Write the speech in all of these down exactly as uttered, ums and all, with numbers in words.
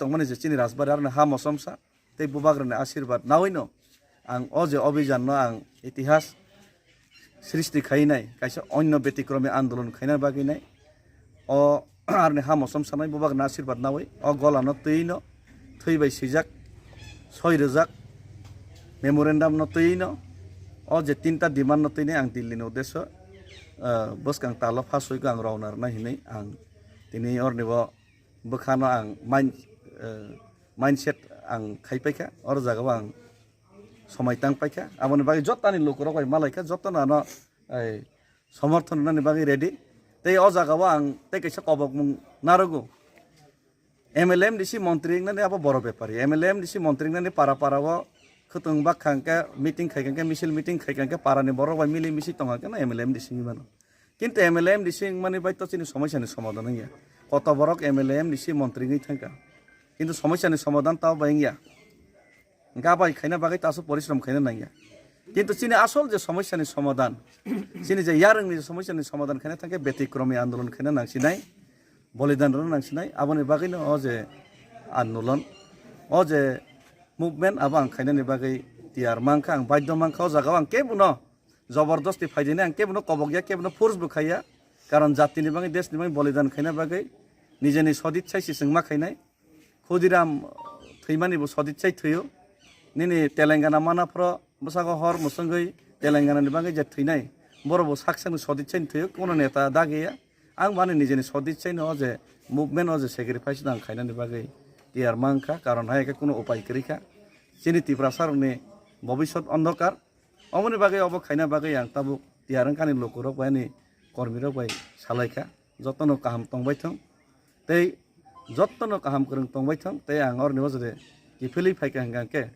tongmani je chini Rajbari aroni ha mosomsa tei bubagrani asirbat nawino ang o je obijanno ang itihas srishti khainai, kaisa onyo betikromi andolon khaina bagwi nai. O arni ha mosom sanai bubagrani asirbat nawi o golano twino thwi bai swijak, soi rwjak memorandum no twino o je tinta demand no twinai ang Delhi ni uddesyo, ah, bwskang talo pha soiko ang rwna rwna hinwi ang tini orni bo bwkhano ang mind, eh, mindset ang khai paikha, oro jagao ang somai tang paikha. Aboni bagwi jottoni lukurok bai malaikha, jottono ano, ei, somorthon rwnani bagwi ready. Tei o jagao ang tei kaisa kobokmung narogo. M L A M D C montri wngnani abo boro bepari. M L A M D C montri wngnani para para o khwtwng bakha hwnkhe meeting khai hwnkhe misil meeting khai hwnkhe parani borok bai mili misi tongkha hwnkhe no M L A M D C wngwi mano. Kintu M L A M D C wngmani bai to chini somosya ni somadhan wngya. Koto borok M L A M D C montri wngwi thangkha. Kintu somosya ni somadhan tabo bai wngya. Hwnkhe abo hai khaina bagwi taso porishrom khaina nangya. Kintu chini asol je somosya ni somadhan, chini je yarwng ni somosya ni somadhan khaina thangkhe betikromi andolon khaina nangsinai, bolidan rwna nangsinai. Aboni bagwino o je andolon, o je movement abo ang khainani bagwi tiyar mankha, ang badhyo mankha, o jagao ang kebono jobordosti phaidini ang kebono kobokya, kebono force bo khaiya, karon jatini bagwi, desni bagwi bolidan khaina bagwi nijeni sodit sai sisingma khainai. Khudiram thwimani bo sodit sai thwio. Nini Telangana manaphro bwsago hor mwswngwi Telangana ni bagwi je thwinai, borok bo sak sakni sodit sai thwio, kuno neta dagiya. Ang bani nijeni sodit sai no o je movement o je sacrifice no ang khainani bagwi tiyar mankha, karon hai khe kuno upai kwrwi kha. Chini Tiprasa rokni bobisot ondhokar. Oboni bagwi obo khaina bagwi ang tabuk tiyar wngkha ani lukurok bai ani kormirok bai salaikha. Jotono kaham tongbai thung tei jotono kaham kwrwng tongbai thung tei ang oroni o jodi kiphilwi phaikha hwnkha khe,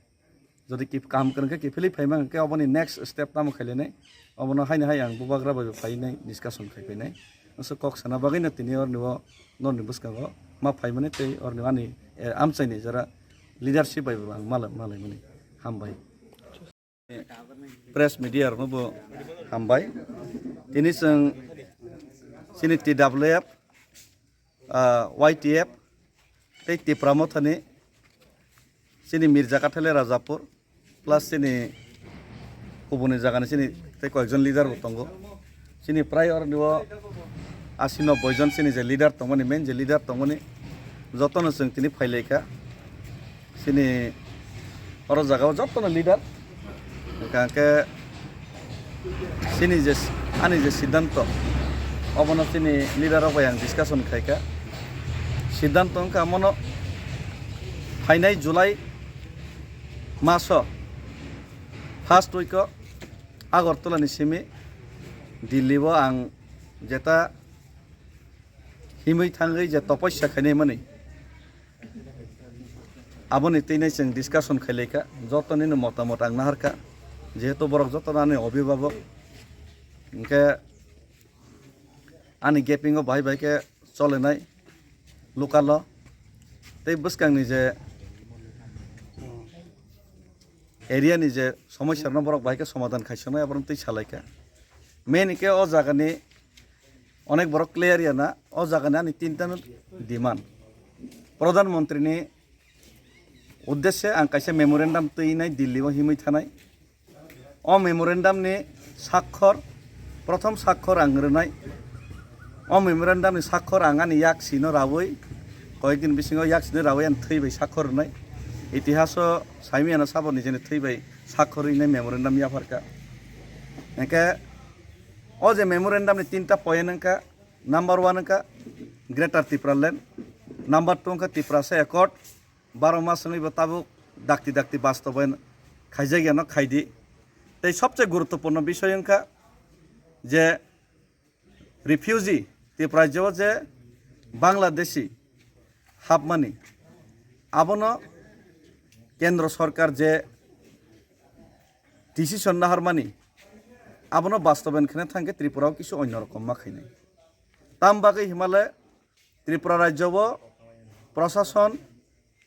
jodi kip-, kaham kwrwng khe kiphilwi phaima hwnkha khe oboni next step tamo khailainai, obono haino hai ang bubagra bai phainai discussion khaipainai. Aswk kok sana bagwino tini oroni o norni bwskango ma phaimani tei oroni ani, eh, amchaini jora leadership bai bo ang malai malaimani. Hambai. Press media rokno bo hambai. Tini chwng chini T W F, ah, Y T F tei Tipra Mothani chini Mirja Kathele Rajapur plus chini kubuni jagani chini tei koyekjon leader bo tongo. Chini prai oroni o asi nobboi jon chini je leader tongmani, main je leader tongmani, jotono chwng tini phailaikha. Chini oro jagao jotono leader. Hwnkha khe chini je, ani je siddhanto, obono chini leader rok bai ang discussion khaikha. Siddhanto wngkha mono phainai July maso first week o Agartala ni simi Delhi o ang jeta himwi thangwi je topossa khainai mani, aboni twi nai chwng discussion khailaikha, jotonino motamot ang naharkha, jehetu borok jotono ani obhibhabok, hwnkhe ani gapingo bahai bahai khe cholenai local o tei bwskangni je area ni je somosya rokno borok bahai khe somadhan khaisonai, aborok twi salaikha. Main hwnkhe o jagani onek borok clear ya na, o jagani ani tinta no demand. Pradhan Mantri ni uddeshe ang kaisa memorandum twinai Delhi o himwi thanai. O memorandum ni sakhor, prothom sakhor ang rwnai. O memorandum ni sakhor ang ani yaksi no rawi, koyek din bisingo yaksi no rawi ani thwi bai sakhor rwnai. Itihaso saimiyano sabo nijeni thwi bai sakhor rwnai memorandum yapharkha. Hwnkhe o je memorandum ni tinta point wngkha, number one wngkha Greater Tipraland, number two wngkha Tiprasa Accord, baro mas wngwi bo tabuk dakti dakti bastobayan khaijak yano khaidi. Tei sobse guruttopurno bisoi wngkha je refugee Tripura rajyo je Bangladeshi hapmani, abono kendro sorkar je decision naharmani, abono bastobayan khwna thangkhe Tripura o kisu onyo rokom ma khainai. Tam bagwi himale Tripura rajyo o prosason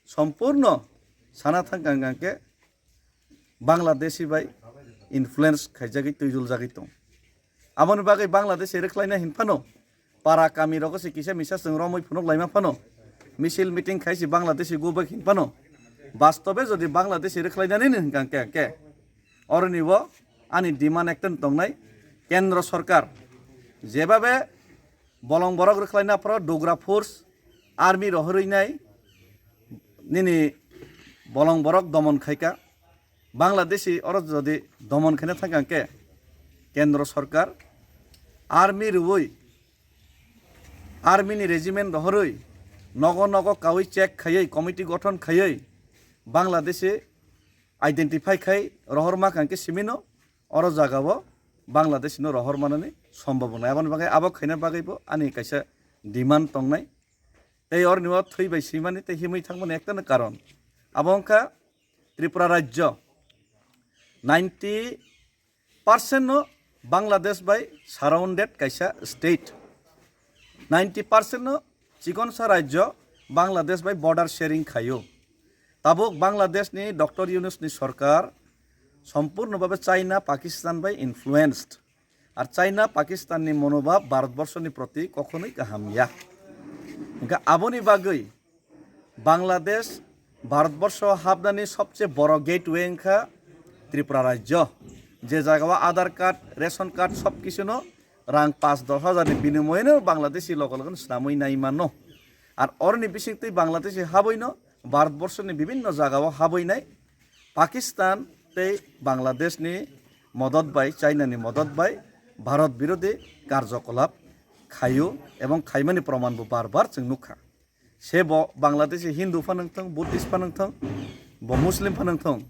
sompurno sana thang kang kang khe Bangladeshi bai influence khaijagwi twijul jagwi tong. Aboni bagwi Bangladeshi rwkhlaina hin phano para kami rogo se kisa misa chwng romwi phunuk laima phano misil meeting khaisi Bangladeshi go back hinphano, bastobe jodi Bangladeshi rwkhlainani hwnkha hwnkhe, hwnkhe oroni bo ani demand ekta tongnai, kendro sorkar jebabe bolong borok rwkhlaina phoro dogra force, army rohorwi nai nini bolong borok domon khaika, Bangladeshi oro jodi domon khaina thangkha hwnkhe kendro sorkar army rwui, army ni regiment rohorwi, nogo nogo kaui check khaiwi, committee gothon khaiwi, Bangladeshi identify khai rohor ma kha hwnkhe simino oro jagao Bangladesh no rohor manani sombhabona. Aboni bagwi abo khaina bagwibo ani kaisa demand tongnai. Tei oroni o thwi bai swimani tei himwi thangmani ektano karon. Abo wngkha Tripura rajyo ninety percent no Bangladesh bai surrounded kaisa state. Ninety percent no chikonsa rajyo Bangladesh bai border sharing khaio. Tabuk Bangladesh ni Doctor Yunus ni sorkar sompurno babe China, Pakistan bai influenced. Ar China, Pakistan ni monobhab Bharatborsho ni proti kokhonoi kaham ya. Hingkhe aboni bagwi Bangladesh Bharatborsho hapnani sobse boro gateway wngkha Tripura rajyo. Je jagao Aadhaar card, ration card sob kisuno rang paanch dosh hajar ni binimoyeno Bangladeshi logo logo swnamwi nai mano. Ar oroni bisingtwi Bangladeshi habwino Bharatborsho ni bibinno jagao habwinai Pakistan tei Bangladesh ni modot bai, China ni modot bai Bharat birodhi karjokolap khaio ebong khaimani proman bo bar bar chwng nukha. Se bo Bangladeshi Hindu phano wngthong, Buddhist phano wngthong, bo Muslim phano wngthong,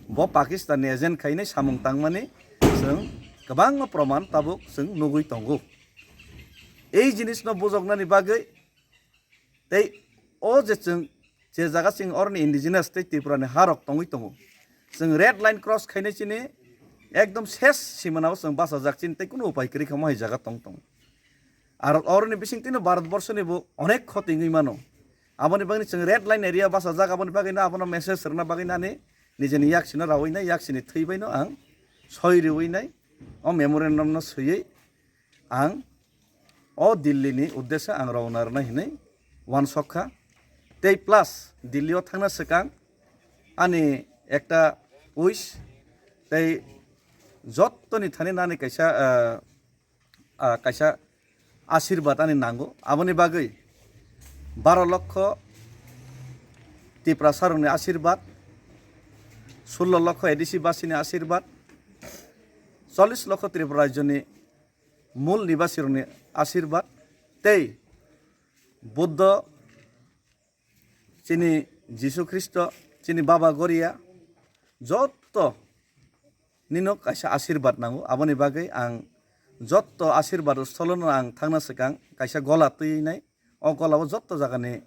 bo Pakistan ni agent khainai samung tangmani chwng kwbangma proman tabuk chwng nugwi tongo. Ei jinisno bujoknani bagwi tei o je chwng je jaga chwng oroni indigenous tei Tripura ni ha rok tongwi tongo, chwng red line cross khainai chini ekdom ses simanao chwng bachajak chini tei kunu upai kwrwi kha mohai jaga tong tongo. Ar oroni bisingtwino Bharatborsho ni bo onek khoti wngwi mano. Aboni bagwi chwng red line area bachajak, aboni bagwino abono message rwna bagwi nani nijeni yak sino rawi nai, yak sini thwi baino ang soi riwi nai, o memorandum no swiwi ang o Delhi ni uddeshe ang rauna rwnai hinwi uansuk kha. Tei plus Delhi o thangna swkang ani ekta wish tei jottoni thani nani kaisa, ah, ah, kaisa asirbat ani nango. Aboni bagwi baro lokho Tiprasa rokni asirbat, sullo lokho A D C basini asirbat, chollish lokho Tripura rajyoni mul nibasirokni asirbat tei Buddho, chini Jisu Khristo, chini Baba Goria, jotto nino kaisa asirbat nango. Aboni bagwi ang jotto asirbat stholono ang thangna swkang kaisa gola twi nai. O golao jotto jagani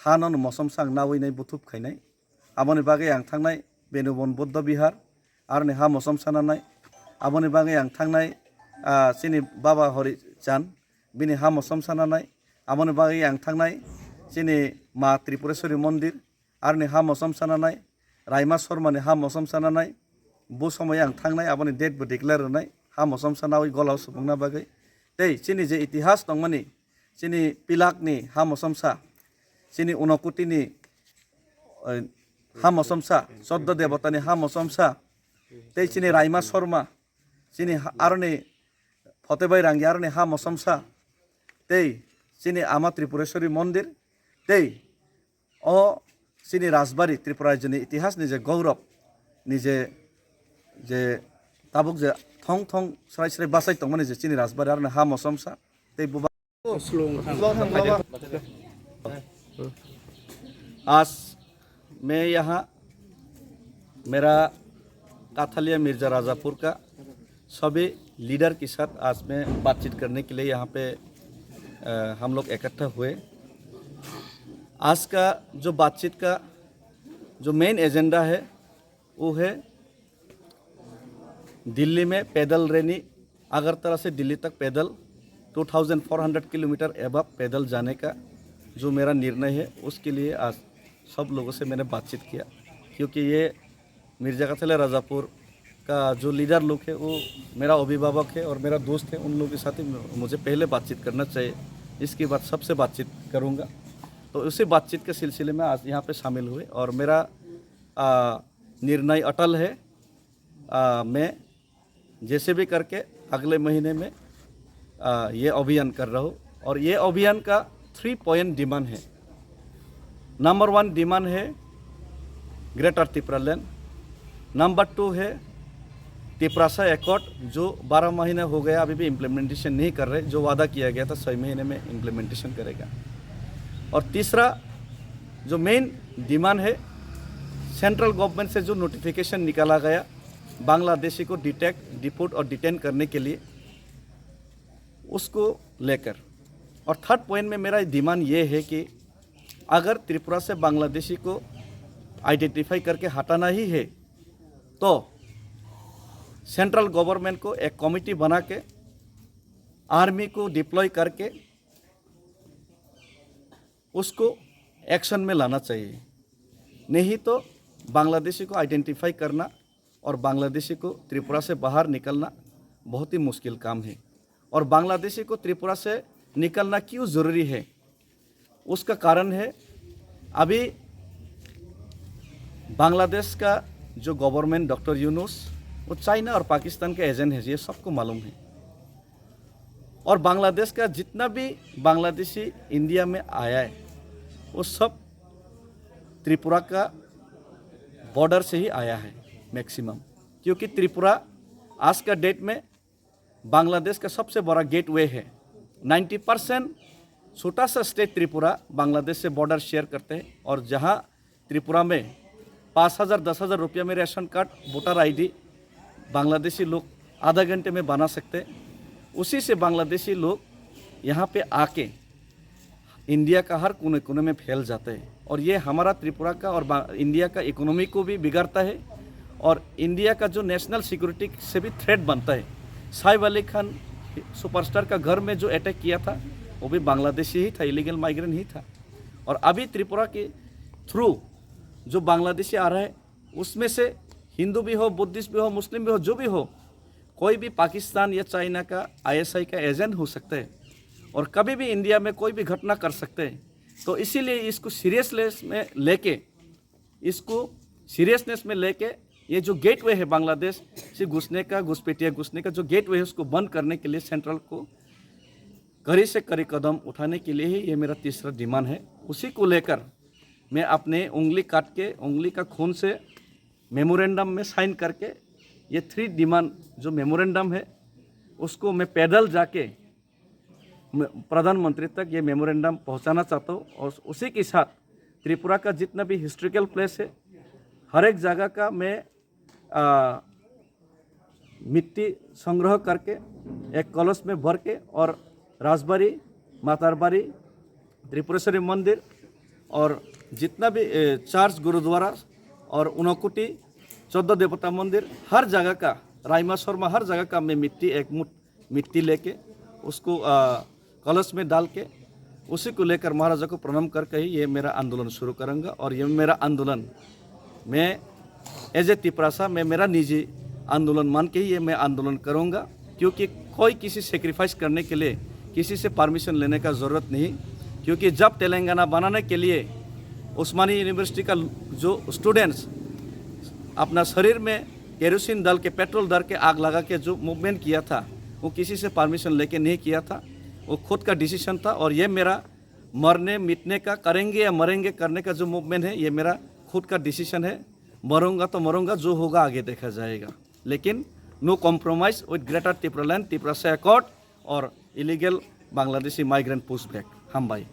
hano mosom sang nawi nai, buthup khainai. Aboni bagwi ang thangnai Benubon Buddha Bihar, aroni ha mosom sananai. Aboni bagwi ang thangnai, ah, chini Baba Hori Chan, bini ha mosom sananai. Aboni bagwi ang thangnai chini Ma Tripureswari Mondir, aroni ha mosom sananai. Raima Sharma ni ha mosom sananai. Bo somoy ang thangnai, aboni date bo declare rwnai, ha mosom sanawi golao supungna bagwi. Tei chini je itihas tongmani, chini Pilak ni ha mosomsa, chini Unokoti ni, eh, ha mosomsa, Choddo Debota ni ha mosomsa, tei chini Raima Sharma, chini ha-, aroni Photebai Rangi aroni ha mosomsa, tei chini Ama Tripureswari Mondir, tei o chini Rajbari, Tripura rajyoni itihasni je gourob, ni je, je tabuk je thong thong srai srai bachai tongmani je chini Rajbari aroni ha mosomsa, tei buba-, आज मैं यहाँ मेरा काथालिया मिर्जा राजापुर का सभी लीडर के साथ आज मैं बातचीत करने के लिए यहाँ पे, अ, हम लोग इकट्ठा हुए। आज का जो बातचीत का जो मेन एजेंडा है, वो है दिल्ली में पैदल रैली, अगरतला से दिल्ली तक पैदल, two thousand four hundred kilometre above पैदल जाने का जो मेरा निर्णय है, उसके लिए आज सब लोगों से मैंने बातचीत किया, क्योंकि ये मिर्जा काथालिया राजापुर का जो लीडर लोग है, वो मेरा अभिभावक है और मेरा दोस्त है, उन लोगों के साथ ही मुझे पहले बातचीत करना चाहिए। इसके बाद सबसे बातचीत करूँगा। तो उसी बातचीत के सिलसिले में आज यहाँ पे शामिल हुए और मेरा आ, निर्णय अटल है। आ, मैं जैसे भी करके अगले महीने में आ, ये अभियान कर रहा हूँ। और ये अभियान का थ्री पॉइंट डिमांड है। नंबर वन डिमांड है ग्रेटर तिप्रालैंड। नंबर टू है तिप्रासा एकॉर्ड, जो बारह महीना हो गया, अभी भी इम्प्लीमेंटेशन नहीं कर रहे। जो वादा किया गया था, छः महीने में इम्प्लीमेंटेशन करेगा। और तीसरा जो मेन डिमांड है, सेंट्रल गवर्नमेंट से जो नोटिफिकेशन निकाला गया बांग्लादेशी को डिटेक्ट, डिपोर्ट और डिटेन करने के लिए, उसको लेकर। और थर्ड पॉइंट में मेरा डिमांड ये है कि अगर त्रिपुरा से बांग्लादेशी को आइडेंटिफाई करके हटाना ही है, तो सेंट्रल गवर्नमेंट को एक कमेटी बना के, आर्मी को डिप्लॉय करके उसको एक्शन में लाना चाहिए। नहीं तो बांग्लादेशी को आइडेंटिफाई करना और बांग्लादेशी को त्रिपुरा से बाहर निकलना बहुत ही मुश्किल काम है। और बांग्लादेशी को त्रिपुरा से निकलना क्यों ज़रूरी है, उसका कारण है, अभी बांग्लादेश का जो गवर्नमेंट, डॉक्टर यूनुस, वो चाइना और पाकिस्तान का एजेंट है, ये सबको मालूम है। और बांग्लादेश का जितना भी बांग्लादेशी इंडिया में आया है, वो सब त्रिपुरा का बॉर्डर से ही आया है मैक्सिमम, क्योंकि त्रिपुरा आज का डेट में बांग्लादेश का सबसे बड़ा गेटवे है। नाइन्टी परसेंट छोटा सा स्टेट त्रिपुरा बांग्लादेश से बॉर्डर शेयर करते हैं, और जहाँ त्रिपुरा में पाँच हज़ार, दस हज़ार रुपया में ration card, voter ID Bangladeshi लोग आधा घंटे में बना सकते हैं, उसी से बांग्लादेशी लोग यहाँ पे आके इंडिया का हर कोने कोने में फैल जाते हैं। और ये हमारा त्रिपुरा का और बा-, इंडिया का इकोनॉमी को भी बिगाड़ता है, और इंडिया का जो नेशनल सिक्योरिटी से भी थ्रेट बनता है। साइफ अली खान सुपरस्टार का घर में जो अटैक किया था, वो भी बांग्लादेशी ही था, इलीगल माइग्रेंट ही था। और अभी त्रिपुरा के थ्रू जो बांग्लादेशी आ रहा है, उसमें से हिंदू भी हो, बुद्धिस्ट भी हो, मुस्लिम भी हो, जो भी हो, कोई भी पाकिस्तान या चाइना का आईएसआई का एजेंट हो सकते हैं और कभी भी इंडिया में कोई भी घटना कर सकते हैं। तो इसीलिए इसको सीरियसनेस में लेके, इसको सीरियसनेस में लेके, ये जो गेटवे है बांग्लादेश से घुसने का, घुसपैठिया घुसने का जो गेटवे है, उसको बंद करने के लिए सेंट्रल को कड़ी से कड़ी कदम उठाने के लिए ही ये मेरा तीसरा डिमांड है। उसी को लेकर मैं अपने उंगली काट के, उंगली का खून से मेमोरेंडम में साइन करके, ये थ्री डिमांड जो मेमोरेंडम है, उसको मैं पैदल जाके म-, प्रधानमंत्री तक ये मेमोरेंडम पहुंचाना चाहता हूँ। और उसी के साथ त्रिपुरा का जितना भी हिस्टोरिकल प्लेस है, हर एक जगह का मैं, आ, मिट्टी संग्रह करके एक कलश में भर के, और राजबाड़ी, मातारबाड़ी, त्रिपुरेश्वरी मंदिर और जितना भी, ए, चर्च, गुरुद्वारा और उनकोटी, चौदह देवता मंदिर, हर जगह का, राइमा शर्मा, हर जगह का मैं मिट्टी, एक मुठ मिट्टी लेके उसको, आ, कलश में डाल के उसी को लेकर महाराजा को प्रणाम करके ही ये मेरा आंदोलन शुरू करूँगा। और ये मेरा आंदोलन, मैं एज ए तिपरासा, मैं मेरा निजी आंदोलन मान के ही ये मैं आंदोलन करूँगा, क्योंकि कोई किसी सेक्रीफाइस करने के लिए किसी से परमिशन लेने का ज़रूरत नहीं। क्योंकि जब तेलंगाना बनाने के लिए उस्मानी यूनिवर्सिटी का जो स्टूडेंट्स अपना शरीर में केरोसिन डाल के, पेट्रोल डाल के आग लगा के जो मूवमेंट किया था, वो किसी से परमिशन लेके नहीं किया था, वो खुद का डिसीजन था। और ये मेरा मरने मिटने का, करेंगे या मरेंगे करने का जो मूवमेंट है, ये मेरा खुद का डिसीजन है। मरूंगा तो मरूंगा, जो होगा आगे देखा जाएगा। लेकिन no compromise with Greater Tipraland, Tiprasa Accord और इलीगल बांग्लादेशी माइग्रेंट पुशबैक। हामबाय।